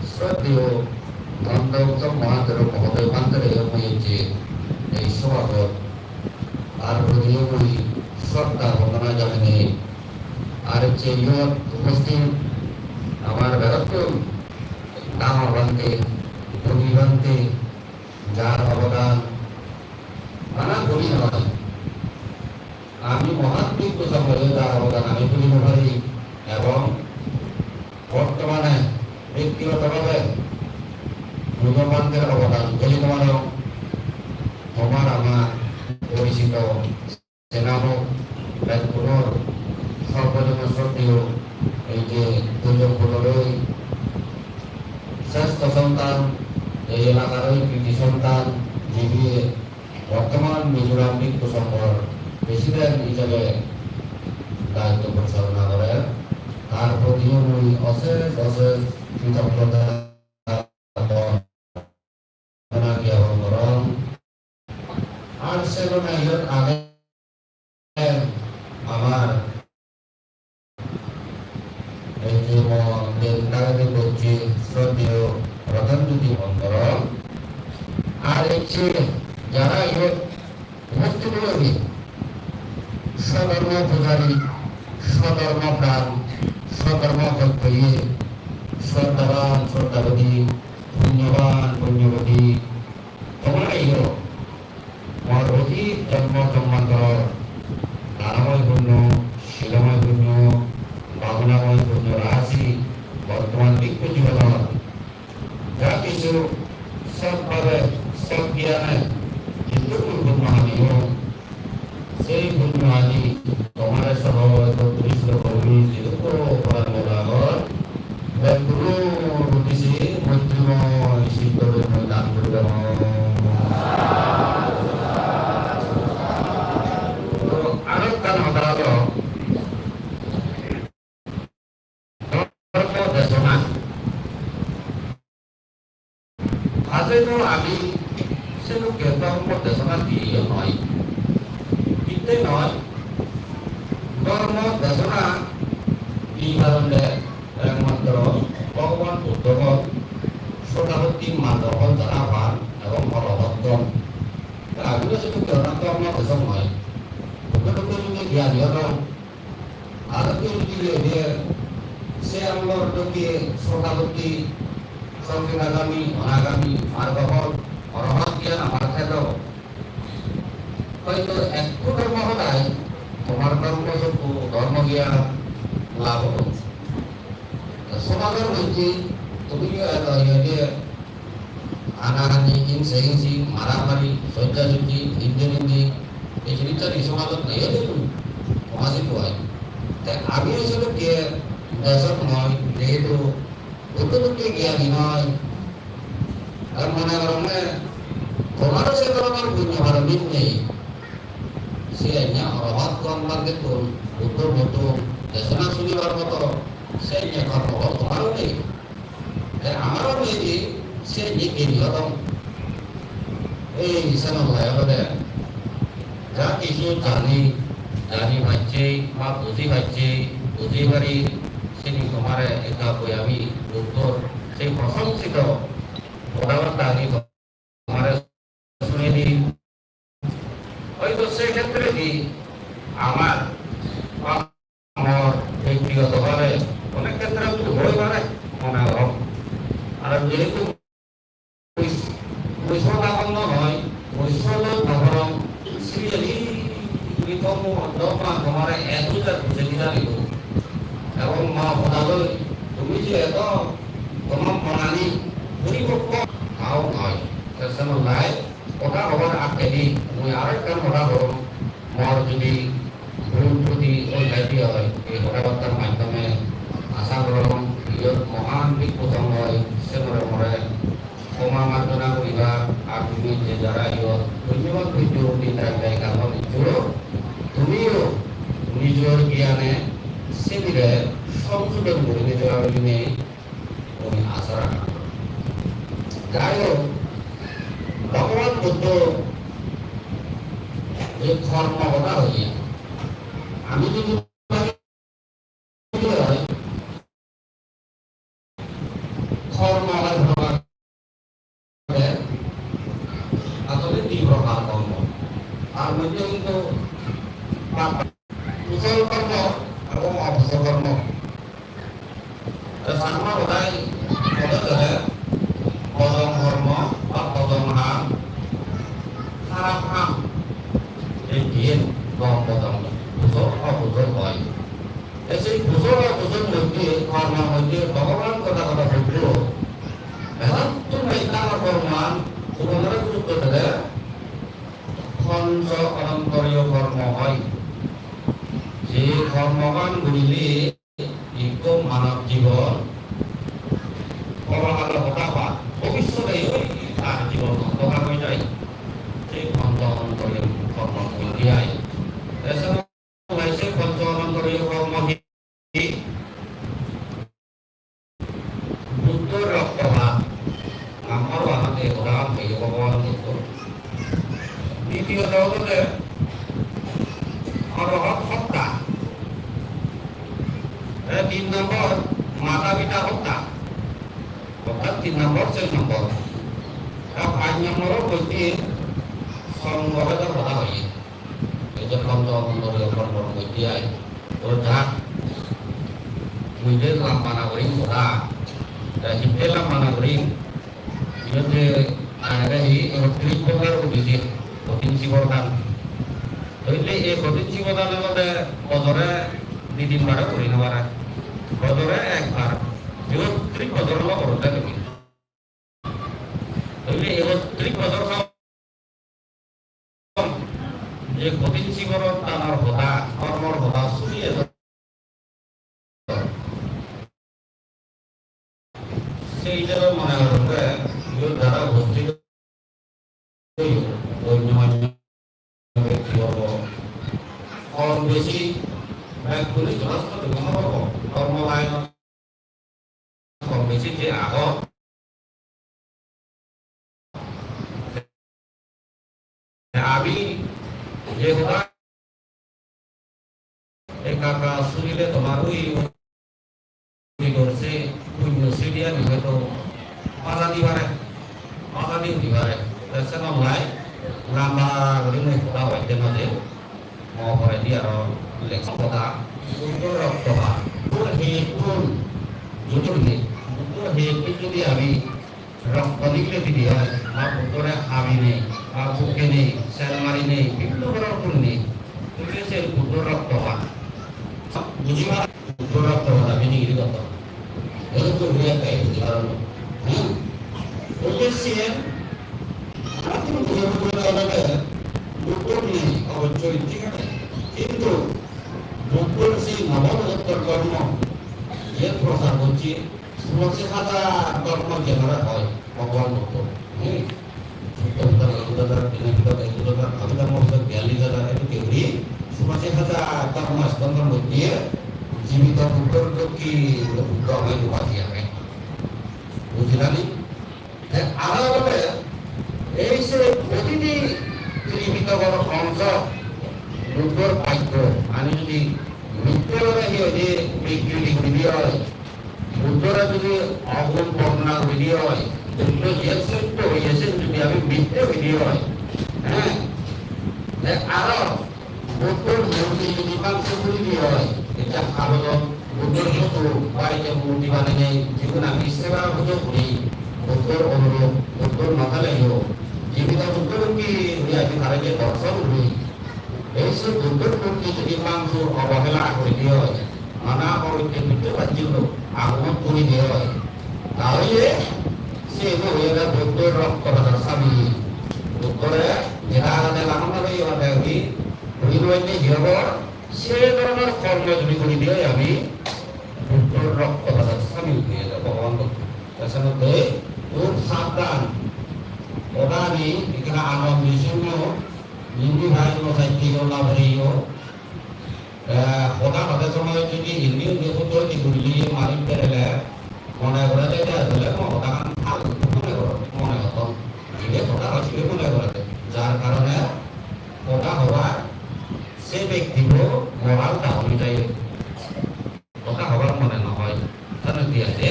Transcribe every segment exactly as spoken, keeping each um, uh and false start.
Sroddheyo Nanda Uttam Mahathero Mohodoy Bhantere mui ecche ei sobhabot, tar proti mui sroddha bondona janei, ar ecche iyot uposthit amar begottun dangor Bhante, Bhumi Bhante, jar obodan bana bhuli noi. Ami mohan bhikkhu songho jar obodan ami bhuli no pari, ebong bortomane bektigoto bhabe Bhumi Bhanter obodan bhuli no parong. Tomar amar porichito senamo bekkunor sorbojono sroddheyo ei je Dullop Pudoloi srestho sontan, ei elakar oi kriti sontan, jibe bortoman Mizoram Bhikkhu Songhor president ijebe daitto porichalona gorer, tar protiyo mui osesh osesh kritoggota jana gyapon gorong. Ar se logey iyot age amar ei je mo den dagedi bocche sroddheyo Ratan Jyoti Mondol, ar ecche jara iyot uposthit oye, sodhormo pujari, sodhormo pran, sodhormo hoytoye, sroddhaban, sroddhaboti, punyoban, punyoboti, tomare iyot mor otit jonmo jonmantoror danomoy punyo, silomoy punyo, bhabonamoy punyo rasi bortoman bhikkhu jibonot ja kichu sotbhabe, sotgyane jidukku punyo ani oyon, sei punyo ani tomare soho ekotrisito guri jidukku poran bola agon, bekkunor udisse moitrimoy sittore mui dan guri degong. To aro ekkan hoda olo, dhormo desona. Aje to ami sedokke dhormo desona diye noi. Hitte noi, dhormo desona di paronde ekmatro Bhogoban Buddho hon, Srotapotti margo hon jara pan ebong Orohot hon. Ta agiyo sedokke ona dhormo desona noi. Buddho Buddho juni gyan odon. Aro tui jodi ede se amolor dokke Srotapotti, Sokridagami, Anagami, margo hon, Orohot gyan amar thedo, hoito ekku dhormo hodai tomar dhormo sokku, dhormo gyan labh obo. Somajor moddhe tumiyo eto iyede hanahani, hingse hingsi, maramari, sojja sojji, inde ninde, ei jinissani somajot nei oide tumi, somaj ikko oi. Te ami oi sedokke dejot noi, jehetu buddho dokke gyani noi. Ar mone goronge tomaro se dhoronor punyo paramit nei. Siyen ye Orohot hon bhantettun, Buddho muttun desona sunibar moto siyen ye dhormo bol tomaro nei. Te amaro nei je siyen ye geni odong. Ei senollai olode ja kichu jani, jani pacche ba buji pacche, buji pari, sini tomare ekka boi ami Buddhor sei proshongsito hodabatta ani tomare sunei di. Hoito se khetre di amar ba mor bektigoto bhabe onek khetre bhul oi pare mone gorong. Ar jehetu mui, mui sodagonno noi, mui solo no gorong, siyeni tumi tommo dogma tomare edu jar bujei di janibo. Ebong ma hodaloi tumi je edo tomar monani poripokko tao noi. Te senollai hoda hobar akkedi mui aro ekkan hoda hong, mor jodi bhul truti oi thai de oi, ei hoda battar maddhome asa gorong iyot mohan bhikkhu songhoi se more more khoma marjona guriba, ar tumi je jara iyot punyoban pujjo din rai rai karban iccho, tumiyo nijor giyane sinire songsodon guri nijor abinei Oi asara. Jai hok, Bhogoban Buddho je kormo hoda hoye, ami jodi bhabi oi, kormo age, asole di prokar kormo. Tar moddhe hintu kusol kormo ebong okusol kormo. Te Changma hodai hoda dere, bojong hormo ba bojong ham, harap ham, ei diyen gom bojong, kusol okusol hoi. Te sei kusol okusol moddhe, hormor moddhe Bhogoban Tothagoto Buddho begottun bej dangor hormoan sugonore gurutto dede, poncho onontoriyo hormo hoi. Je hormogan gurile ikko manob jibon porokalo hoda ba bhobissote oi tar jibon ondhokar oi jai. Ei poncho onontoriyo hormo hoide ai. Te se noi se poncho onontoriyo hormo hi? Buddhor roktopat, number one-ot ei hoda hoye Bhogoban Buddho. Ditiyo olode Orohot hotta. E tin nombor, mata pita hotta. Orthat tin nombor, soi nombor. Ar pach nombor-ot hoide songho bhedor hoda hoye. Ei je poncho onontoriyo hormor moddhe ai. To jak, mui je lamba na guring hoda, te hitte lamba na guring, iyot je agede hi ekotris prokar udi je kothin sibor dan. Toile ei kothin sibor dan olode bojore di tin bare guri no pare. Bojore ekbar, ekotris bojor olo gorode tumi. Toile ekotris bojor je kothin sibor danor hoda, hormor hoda suni ejon. Sei hisebe mone gorongge, iyot jara uposthit oiyo, gonyo manyo bekti obo. Kom besi, bekkune jotosto degong obo, hormo lainot kom besi je agon. Ami je hoda ekka ekka sunile tomar ui ui gorse punyo sidi ani hoito bajadi pare, bajadi udi pare. Te senonlai lamba guri mui hoda hoide maje. Mo poredi aro lecture hoda, Buddhor roktopat. Buddhor hettun, Buddhor he, Buddhor hettun jodi ami rokto nigle didi oi, ba Buddhore habinei, ba bukkenei, sel marinei, bibhinno goror punnei, tumi se Buddhor roktopat. Buji paro? Buddhor roktopat ami nigiri gotton. Edokkun guri ekka buji paron na. Hm? Oile siyen, amattun buji paron na, Buddhor nei, obossoi, thik age. Hintu Buddhor sei nobo lokottoro dhormo, je prochar gocche, Surashi hajar dhormo jenare hoi, Bhogoban Buddho. Hm? Sutta pita ekku hajar, Vinaya Pitaka ekku hajar, Abhidhamma Pitaka biyallis hajar, edokke guri surashi hajar dhormo skondhor moddhe jibito Buddhor dokke Buddho amai upaji age. Bujilani? Te aro olode ei se protiti Tripitokor ongso Buddhor bakko ani jodi mitte olode hi hoide bikriti guri diye oi, Buddhore jodi ogun bornona guri diye oi, Buddho je sotto hoye sen jodi ami mitte hoi diye oi, he? Te aro Buddhor murti jodi bangso guri diye oi, ecche habodot Buddhor photo ba ecche murti banenei jigun ami seba pujo guri, Buddhor onurob, Buddhor notaleyo, jibito Buddho rupi guri ami tare je dorson guri, ei se Buddhor murti jodi bangso obohela guri diye oi, nana obotte Buddho bajjinno agomon guri diye oi, tahole se no hoye na Buddhor roktopator sami. Buddhore jeda agede lamon no hoye ode uri, uri no hoye hi obo? Se dhoronor kormo jodi guri diye oi ami, Buddhor roktopator sami oi jebo Bhogoban Buddho. Te senotte khub sabdhan. Hodani ekkena Anand Nishimho, Hindi bhai no saitte yo na bhai yo. Eh, hoda hode somoy jodi indi undi huddo huddi gurile manik berele, mone gore je, je asole mo hodagan phaltu mone goro, mone hoton. Jibe hoda hoy sibe mone gore. Jar karone hoda hobar se bektibo moral down oi jai. Hoda hobar mone no hoy. Senotte age.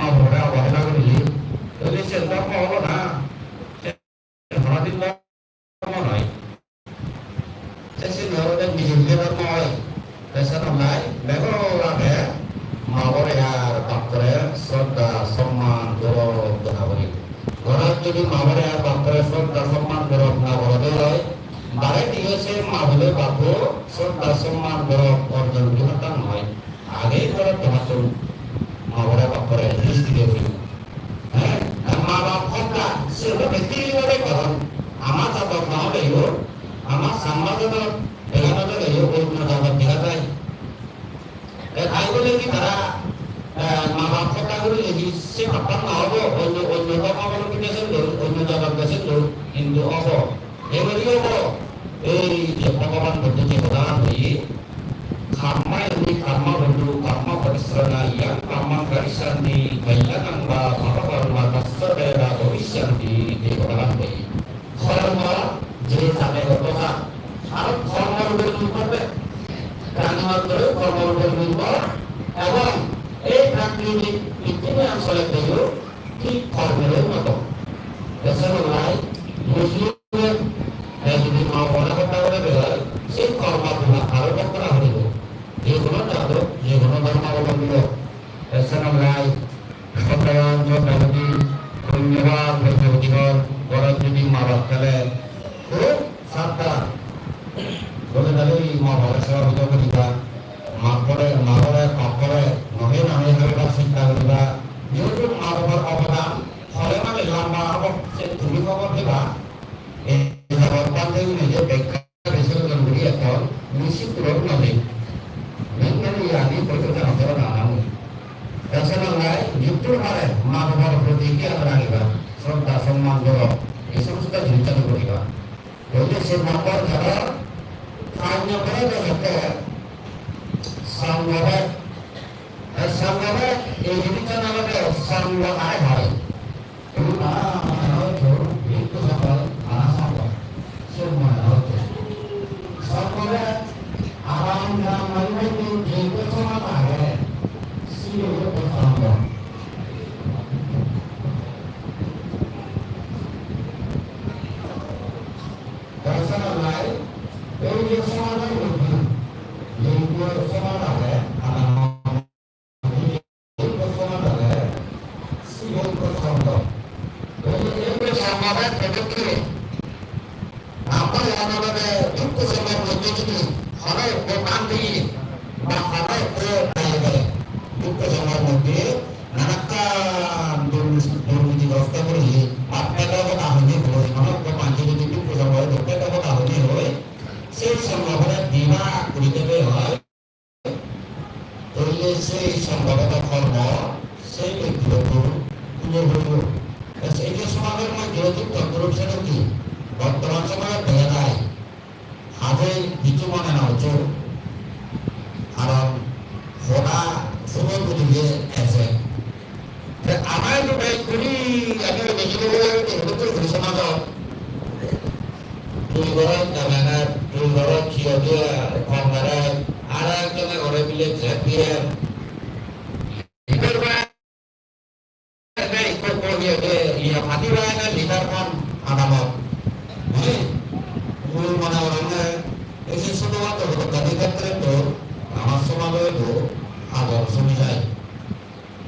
ma babore obahela gorile, tole siyen dhormo olo na. Siyen honodin dhormo noi. Te siyen olode mijil dhormo oi. Te senottei jodi ma bore ar bap bore sroddha somman gorok na gorode oi, bare diye se ma bole bappo sroddha somman gorok orjon guri pattan noi. Age gorok tomattun ma bore bap bore history guri. He, ma bap hoda se hoda bhekti guri goron. Ama jadot na oleyo, ama Changma jadot dega na jai, onno jadot dega jai. Te tai bole ki tara, eh, ma bap hoda guri legi se bappan na obo, onno, onno dhormo abolombi bejen loi, onno jadot bejen loi, hintu obo. Ei guri obo, ei je Bhogoban Buddho je hoda hoye, "Kammayoni kammabandhu kammapatisarana, yang kammang karissanti, kalyanang va pāpakang va, tassa tena bhavissati," ei hodagan hoye. Kormo je jade gotto sa, aro kormor upore nirbhor korbe. Prani matro kormor upore nirbhor, ebong ei prakritik pittibi an soler deyo thik kormor moto. Te senottei Muslim e jodi ma bore hoda gore de oi, se kormo guna aro bhog gora poribo. Je hono jadot, je hono dhormo abolombi hok. Te senottei Soddayon, soddayon, punyoban, punyobotigon, gorot jodi ma bap thele, hub sabdhan. Gome dale ma babore seba pujo guriba, ma bore, ma bore, bap bore, nohe nohe hoibar chesta guriba. Jehetu ma babar obodan, hole male lamba obo, se tumi hobor peba. Ei jabot bhante gune je bekka Reservation guri ekkan misi purok nade. Men men iyani hoito jana pora na nang. Rasenal nai, juktur mare, ma babar proti ki ador ragiba, sroddha, somman, gorom, ei somosto jinis ani guriba. Hoite se number jara, five number e hoite, sangha bhag. Ar sangha bhag, ei jinis ani olode sangha ai hai. Tumi bana bana hoito, bhikkhu songho, bana songho. Siyot mane hoito. Songho re aram gram mari mari bhikkhu songho age. Sibe hoito songho. Darshan lai, ei je somajo hoito, ei je somajo age, aram Sei songho bore dibak guri debe oi. Toile sei songhogoto kormo, sei bektigoto punyo hoibo. Bes, ei je somajor moddhe je totto group senotte bortoman somoyot dega jai, hajei hissu mone no hocche, karon hoda suno guri je eje. Te amai to bek guri, ami bek guri, ami to guri somajot. Tui gorot, na, na, na, tui gorot, kiyo diya, khon mare, ara ekjone gore bile jek diya. Ikor ba, ene ikko ko diya de, iya pati ba ene leader kan adamot. He? Mui mone gorong ne, ei je soto bato hoto gani khetre to, amar somajo to, ador sumi jai.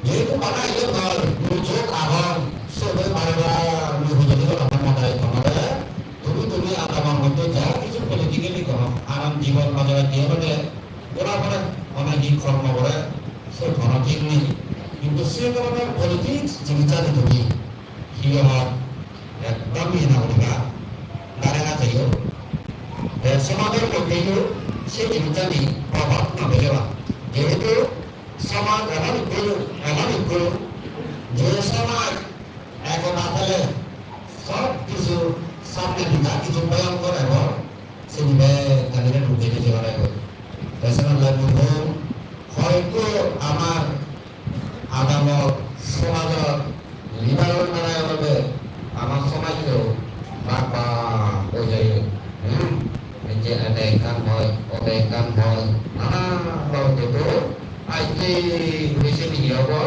Jehetu bana iye noi, mujot agon, sebe bare bare mui hojoli gorongor, modai gorongor, tumi, tumi adamor moddhe ja hissu politically goro, aram jibon bajar diye bade, gora pore, mane hi kormo gore, se hono thik nei. Hintu se dhoronor politics jinisani tumi hi hobor, ekdom iye no guriba, dare no jaiyo. Te somajor moddheyo se jinisani probhab no peleba. Jehetu Somaj emon ekko, emon ekko, je somaj ekota thele sob kichu samne di ja kichu bhoyonkor ebo, sini bekkani re rujei di jei paribo. Te senottei mui hom, hoito amar adamot somajot Leader-un tara olode ama somajjo bak bak oi jai. Hmm? Ecche ede ekkan hoi, ode ekkan hoi, nana babotte to ajje guri sini hi obo?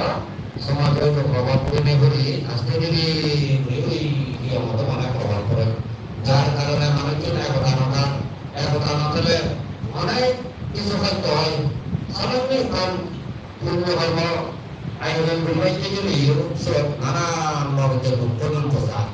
Somajjo to probhab pore guri aste diri guri oi hi obo to mane probhab pore. Jar karone manuchchun ekota no tan, ekota no thele onek kichu hosto oi. Samanyo ekkan punyo kormo ayojon guribatte geleyo siyot nanan babotte mukho dun posa.